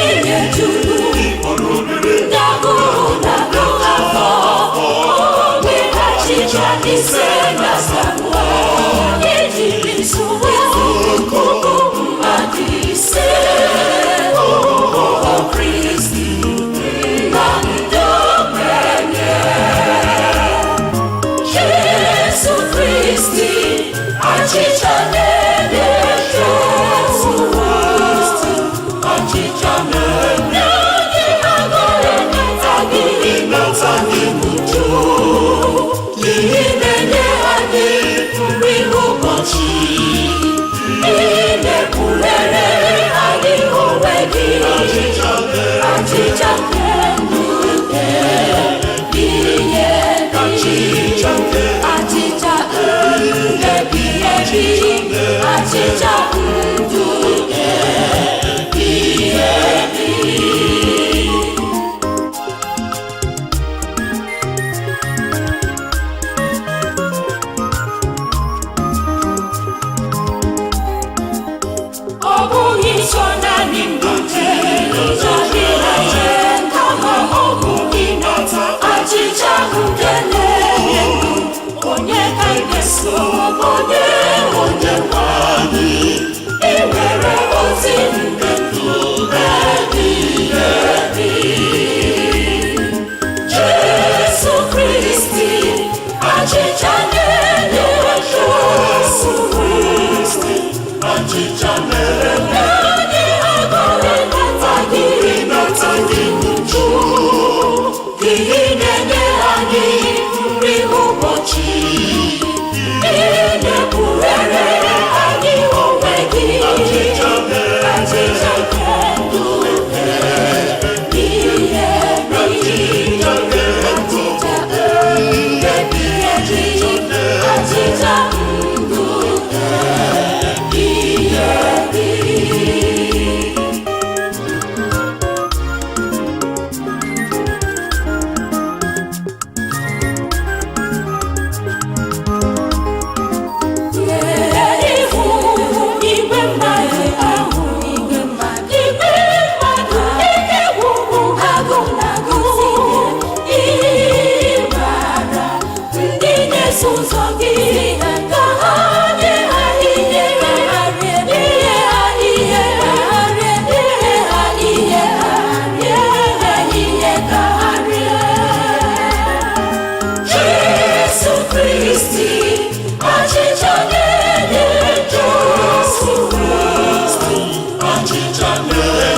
Ihe juru ndị agụụ na-agụ afọ. Ogbe achịcha 5 na 7 ejiri zụọ 5,000. O Kristi, nna ndị ogbenye. Jesu Kristi, achịcha na-enye. Jesu Kristi, achịcha na-enye ndị agụụ na-ata gị n'uju. Ị na-enye anyị nri ụbọchị. Ị na-ekpughere anyị onwe gị. Achịcha nke ndụ ebighị ebi. Achịcha ebighị ebi. Achịcha ndụ ebighị ebi. Ọ bụghị sọ naanị ndụ kama ọ bụ ịnata achịcha nke na-enye ndụ. Onye ka ị ga-eso? Onye onye nwe anyị, ị nwere ozi nke ndụ ebighị ebi. Jesu Kristi, achịcha na-enye. Jesu Kristi, Achịcha na-enye onye agụụ na-ata gị n'uju. Ị na-enye anyị nri ụbọchị. Ị na-ekpughere anyị onwe gị. Achịcha na-enye Achịcha nke ndụ ebighị ebi. Achịcha na-enye Achịcha ebighị ebi. Achịcha ndụ ebighị ebi. Ihu igwe mmadụ ahụ, igwe mmadụ, igwe mmadụ, ike gwụrụ agụ na-agụ. Ịgbara ndị na-eso ụzọ gị ka ha nye ha ihe ha rie, nye ha ihe ha rie, nye ha ihe ha rie, ha ihe ka ha rie. Jesu Kristi, achịcha na-enye. Jesu Kristi, Achịcha na-enye.